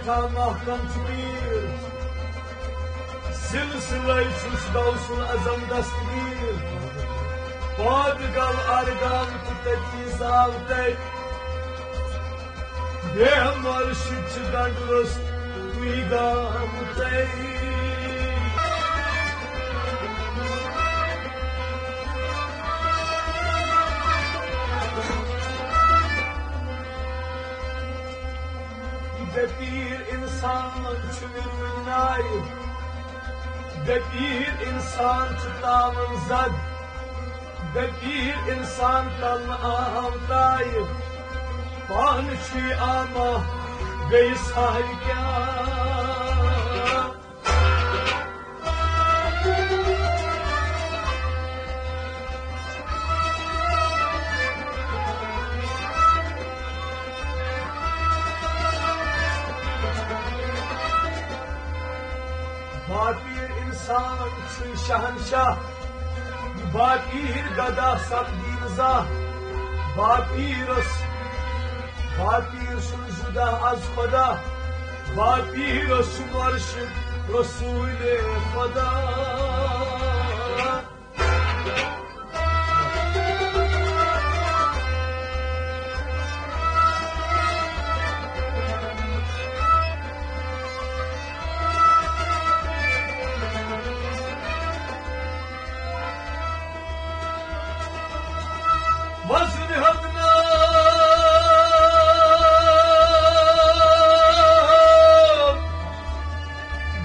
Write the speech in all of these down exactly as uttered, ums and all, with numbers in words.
تھا محکم چھُ پیٖر، سلسلے چھُس غوث العظم دستگیٖر۔ پاد گل ارگام تہٕ تٔتی زاو تٔتۍ۔ بے مرشد چھُ گنڈ روٚستُے گام تٔتۍ۔ بے پیٖر اِنسان چھُ وِرُن نایہِ، بے پیٖر اِنسان چھُ تاوَن زد، بے پیٖر اِنسان تَلنہٕ آو تایہِ۔ پانہٕ چھُے آما بیٚیہِ ساہہِ کیٛاہ؟ باپیٖر اِنسان چھُ شہنشاہ، باپیٖر گدا سپدی نہٕ زانٛہہ۔ باپیٖرس، باپیٖر چھُنہٕ جُدا از خۄدا، باپیٖرس چھُ مرشد رسول خۄدا۔ وزن ہدنا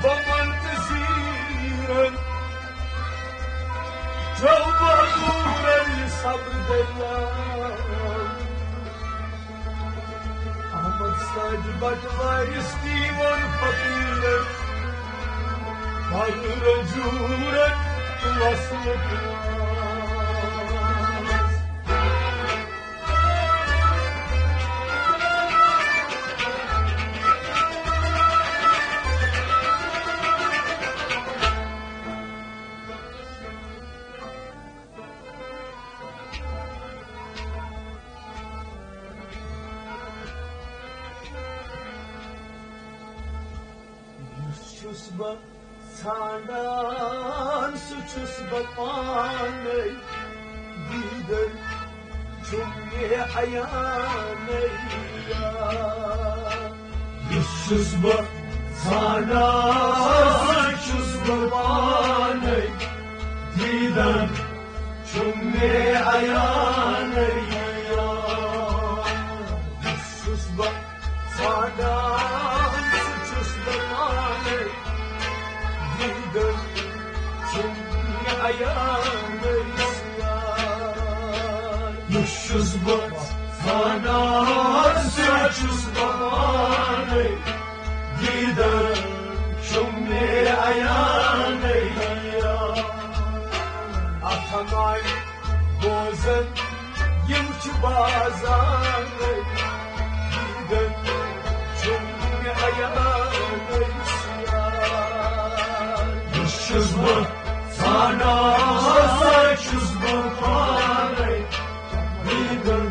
بمن تزیرن جو بہادورن یہ صبر دلان۔ احمد ساجہِ بٹہٕ وارِث دیوان فقیرن، پرٕ رنجورن تہٕ وصلُک ناز۔ یُس چھُس بہٕ ژھانٛڈان، سُہ چھُس بہٕ پانَے۔ دیٖدن چھُم یہِ عیانٕے یار۔ یُس چھُس بہٕ ژھانٛڈان، سُہ چھُس بہٕ پانَے۔ دیٖدن چھُم یہِ عیانٕے یار۔ یُس چھُس بہٕ ژھانٛڈان، سُہ چھُس بہٕ پانَے۔ دیٖدن چھُم یہِ عیانٕے یار۔ یُس چھُس بہٕ ژھانٛڈان، سُہ چھُس بہٕ پانَے۔ دیٖدن چھُم یہِ عیانٕے یار۔ اَتھ ماے بوزن یِم چھِ بازارٕے، دیٖدن چھُم یہِ عیانٕے یار۔ یُس چھُس بہٕ ژھانٛڈان، سُہ چھُس بہٕ پانَے۔ دیٖدن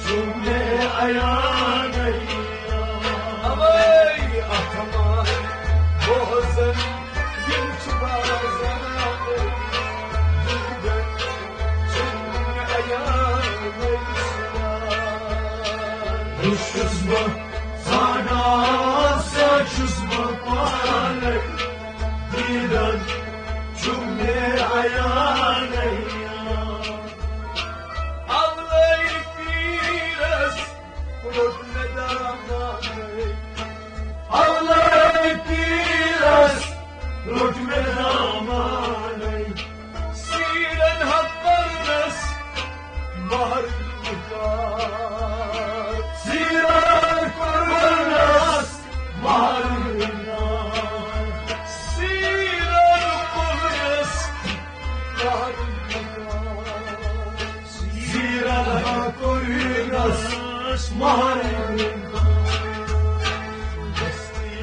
چھُم یہِ عیانٕے یار۔ اَوَے اَتھ ماے بوزن یِم چھِ بازارٕے، دیٖدن چھُم یہِ عیانٕے یار۔ یُس چھُس بہٕ ژھانٛڈان، سُہ چھُس بہٕ پانَے۔ دیٖدن چھُم یہِ عیانٕے یار۔ اَولَے پیٖرس روٚٹ مےٚ دامانَے۔ اَولَے پیٖرس روٚٹ مےٚ دامانَے۔ سیٖرن ہا کوٚرنس مہر نکاح۔ سیٖرن کوٚرنس مہر نکاح۔ سیٖرن کوٚرنس مہر نکاح۔ سیٖرن ہا کوٚرنس مہر نکاح۔ دستی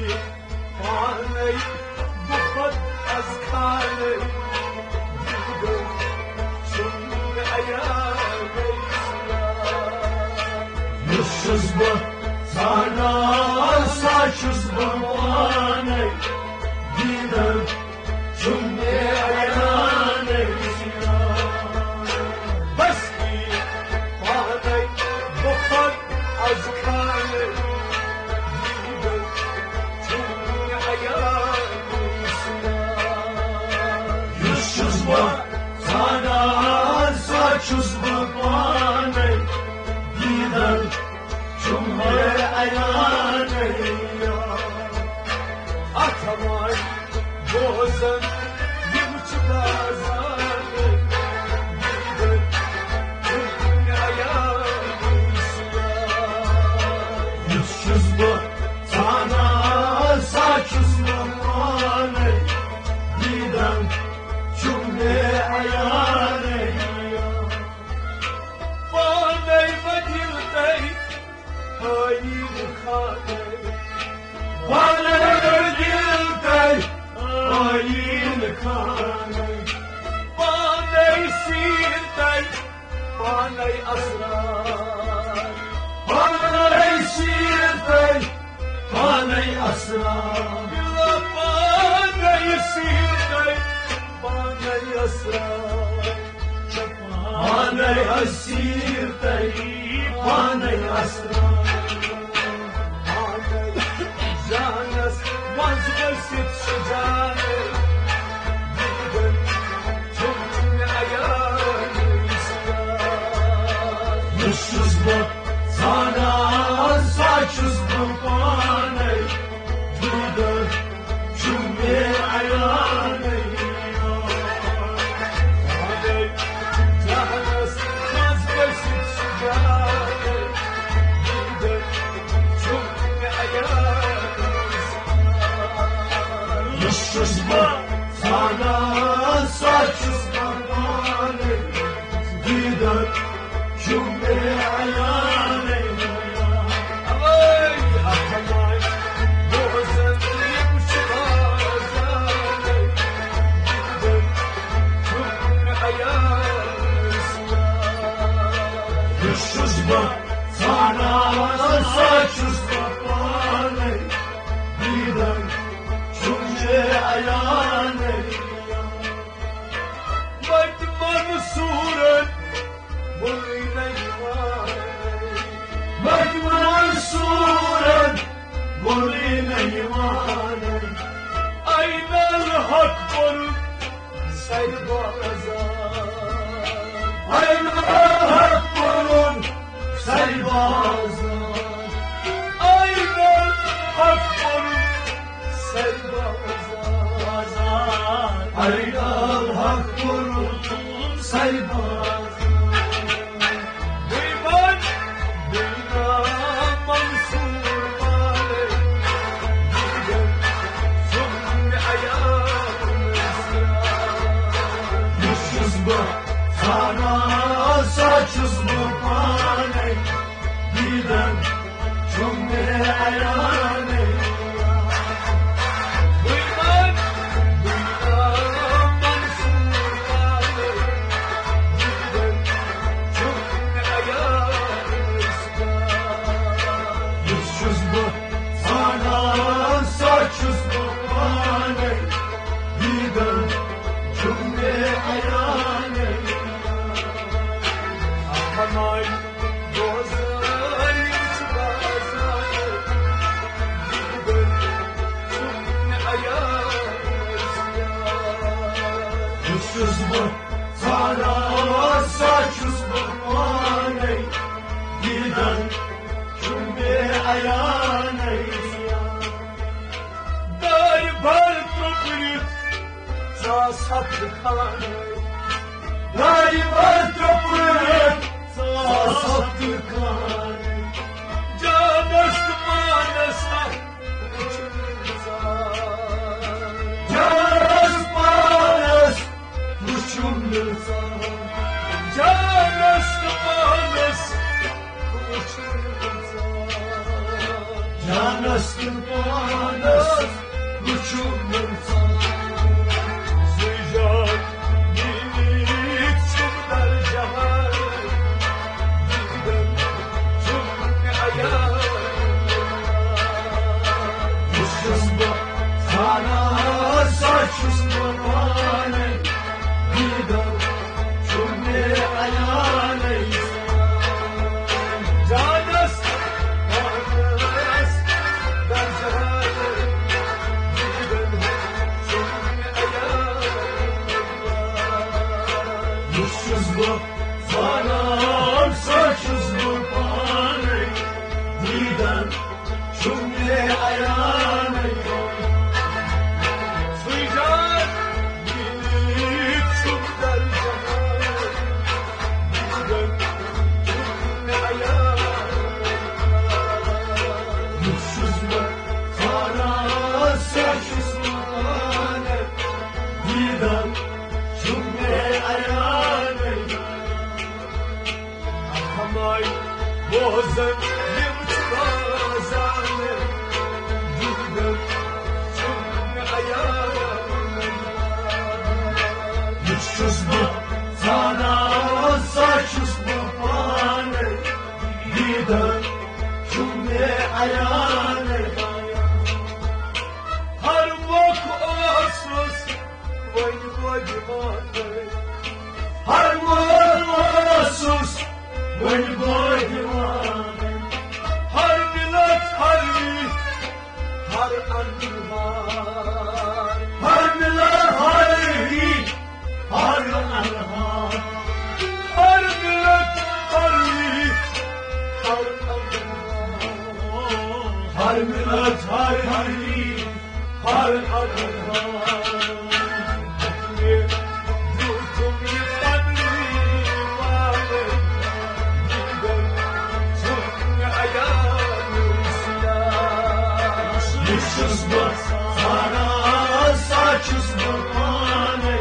پانَے بہٕ خۄد از خانَے، دیٖدن چھُم عیانٕے یار۔ یُس چھُس بہٕ انا سا چھُس بہٕ پانے، دیدن چھُم مےٚ عیانے۔ بس پانے بہت از خانے، دیدن چھُم مےٚ عیانے۔ یُس چھُس بہٕ ژھانڈان، سا چھُس بہٕ پانے، دیدن چھُم مےٚ عیانے۔ اتھ وۄنۍ بوزن یِم چھِ بازارٕکۍ، دیدن چھُم مےٚ عیانے۔ یُس چھُس بہٕ ژھانڈان، سا چھُس بہٕ پانے، دیدن چھُم مےٚ عیانے۔ پانے ودِل تۄہہِ آییٖن خانَے۔ پانے ودِل تۄہہِ آییٖن خانَے۔ پانے سیٖر تۄہہِ پانے اسرار۔ پانے سیٖر تۄہہِ پانے اسرار۔ بِلا پانے سیٖر تۄہہِ پانے اسرار۔ پانے اسیٖر تۄہہِ پانے اسرار۔ پانے جانس منٛز ؤسِتھ سُہ جانے، دیدن چھُم عیانے۔ یُس چھُس بہٕ ژھانڈان، سا چھُس بہٕ پانے، دیدن چھُم مےٚ عیانے۔ پانے جانس منٛز ؤسِتھ سُہ جانے، دیدن چھُم مےٚ عیانے۔ یُس چھُس بہٕ ژھانڈان، سا چھُس بہٕ پانے، دیدن چھُم مےٚ عیانے۔ اوے، اتھ وۄنۍ بوزن یِم چھِ بازارٕکۍ، دیدن چھُم مےٚ عیانے۔ یُس چھُس بہٕ ژھانڈان، سا چھُس بہٕ پانے، دیدن چھُم مےٚ عیانے۔ متہِ منصوٗرن ووٚنُے نہ یِوان۔ متہِ منصوٗرن ووٚنُے نہ یِوان۔ عین الحق پوٚرُن سرِ بازار۔ عین الحق پوٚرُن سرِ بازار۔ عین الحق پوٚرُن سرِ بازار۔ عین الحق پوٚرُن سرِ بازار۔ بہٕ یِمن، بہٕ یِمن منصوٗر پانے، دیدن چھُم مےٚ عیانے۔ یُس چھُس بہٕ ژھانڈان، سا چھُس بہٕ پانے، دیدن چھُم مےٚ عیانے۔ بہٕ یِمن، بہٕ یِمن منصوٗر پانے، دیدن چھُم مےٚ عیانے۔ یُس چھُس بہٕ ژھانڈان، سا چھُس بہٕ پانے، دیدن چھُم مےٚ عیانے۔ اکھ ہماے بوزٲرۍ چھِ بازار، دیدن چھُم عیانے۔ یُس چھُس بہٕ ژھانڈان، سا چھُس بہٕ پانے، دیدن چھُم مےٚ عیانے۔ دارِ بھر ترٛوپرِتھ ژاس ہفتہٕ کھنڈ۔ دارِ بھر ترٛوپرِتھ ژاس ہفتہٕ کھنڈ۔ جانس تہٕ پانس وُچھُم نہٕ ژاس۔ جانس پانس وُچھُم نہٕ ژاس۔ جانس تہٕ پانس وُچھُم نہٕ ژاس۔ جانس تہٕ پانس وُچھُم نہٕ ژاس۔ سُے جان میٖٹھ چھُم در جہان، دیدن چھُم عیان۔ یُس چھُس بہٕ زانان، سۄ چھُس بہٕ پانَے۔ دیٖدن چھُم یہِ عیانَے۔ سُے جان، یہِ چھُم در جہانَے۔ دیٖدن چھُم یہِ عیانَے۔ یُس چھُس بہٕ زانان، سۄ چھُس بہٕ پانَے۔ دیٖدن چھُم یہِ عیانَے۔ ہماے بوزن یِم چھِ بازان، دیٖدن چھُم عیان۔ یُس چھُس بہٕ زانان، سۄ چھُس بہٕ پانَے، دیٖدن چھُم عیانَے۔ ہر وقت اوسُس وۄنۍ گوٚو دیوانَے۔ ہر وقت اوسُس وۄنۍ گوٚو دیوانَے۔ ہر مِلت، ہر ریٖت، ہر اندوہار۔ ہر مِلت، ہر ریٖت، ہر اندوہار۔ ہر مِلت، ہر ریٖت، ہر اندوہار۔ ہر مِلت، ہر ریٖت، ہر اندوہار۔ یُس چھُس بہٕ زانان، سۄ چھُس بہٕ پانَے۔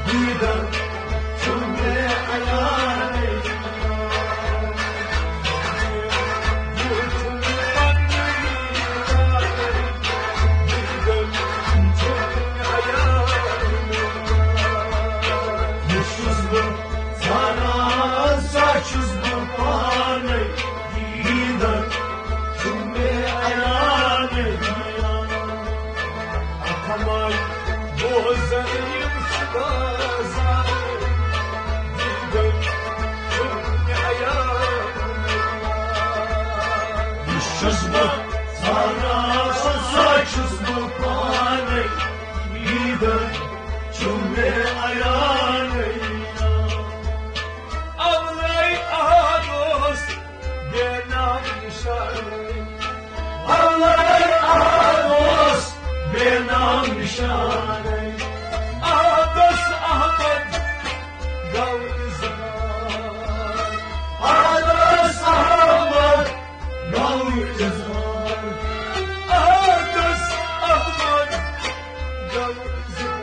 دیٖدن چھُم عیانَے۔ یُس چھُس بہٕ زانان، سۄ چھُس بہٕ پانَے۔ دیٖدن چھُم عیانَے۔ اَتھ ہماے بوزن یِم چھِ بازان۔ دیٖدن چھُم عیانَے۔ یُس چھُس بہٕ زانان، سۄ چھُس بہٕ پانَے۔ دیٖدن چھُم عیانَے۔ اولے احد اوس بے نام نشانَے۔ اولے احد اوس بے نام نشانَے۔ احدس احمد گوٚو اظہار۔ احدس احمد گوٚو اظہار۔ احدس احمد گوٚو اظہار۔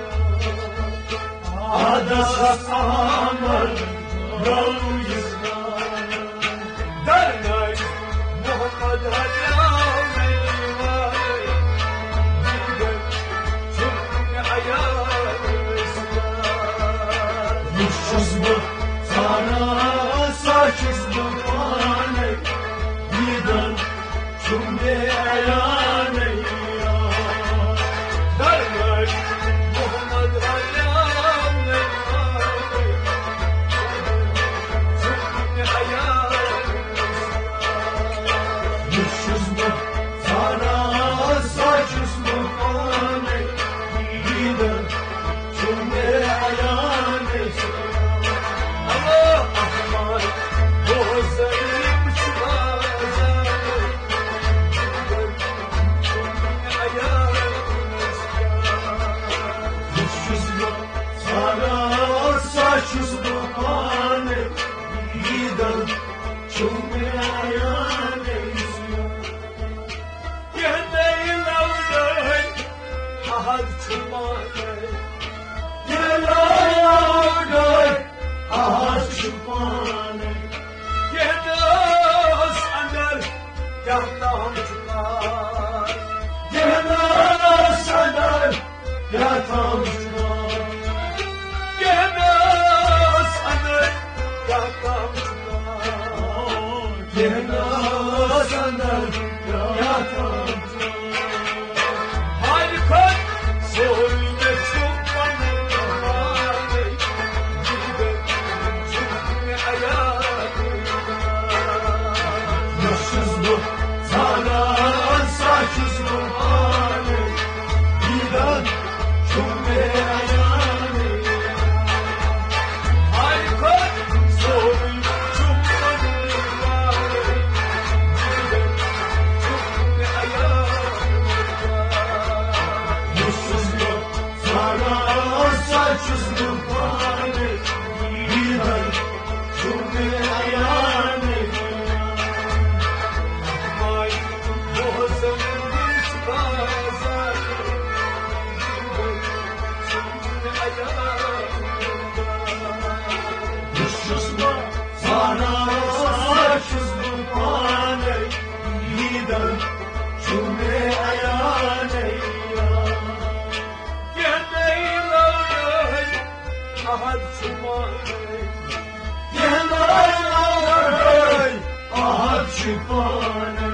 احدس احمد گوٚو اظہار۔ درنائی محمد ہریاوی والے۔ دیٖدن چھُم عیانَے۔ یُس چھُس بہٕ زانان، سۄ چھُس بہٕ پانَے۔ دیٖدن چھُم عیانَے۔ درنائی محمد ہریاوی والے۔ دیٖدن چھُم عیانَے۔ یُس چھُس بہٕ زانان، سۄ چھُس بہٕ پانَے۔ دیٖدن چھُم عیانَے۔ اللہ اکبر، بوزن یِم چھِ بازان۔ یُس چھُس بہٕ زانان، سۄ چھُس بہٕ پانَے۔ دیٖدن چھُم عیانَے۔ کینٛہہ نٔے لَو نٔے احد چھُ پانَے۔ کینٛہہ نٔے لَو نٔے احد چھُ پانَے۔ کینٛہہ نٔے اندر کیٛاہ تام چھُ کار۔ کینٛہہ نٔے اندر کیٛاہ تام چھُ کار۔ کینٛہہ نٔے اندر کیٛاہ تام چھُ کار۔ چھُ مےٚ عیانٕے یار۔ کینٛہہ نَے لَوراے، احد چھُ پانَے۔ کینٛہہ نَے لَوراے، احد چھُ پانَے۔